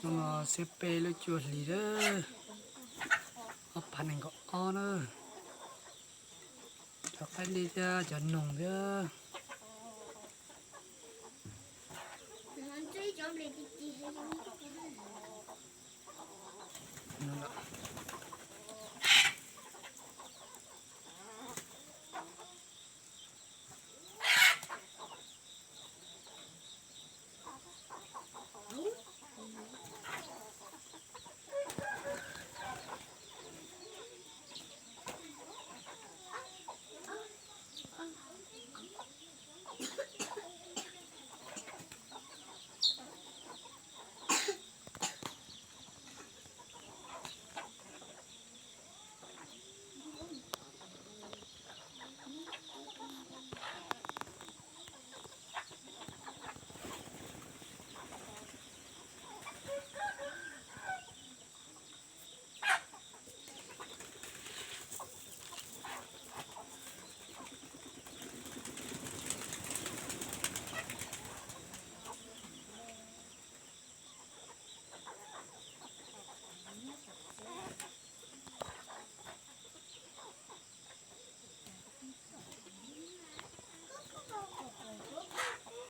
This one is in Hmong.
Hnub no xiab peb lub cuaj hlis lawm, ob phav nees nkaum ob na. Cov qaib dej thiab cov noog thiab.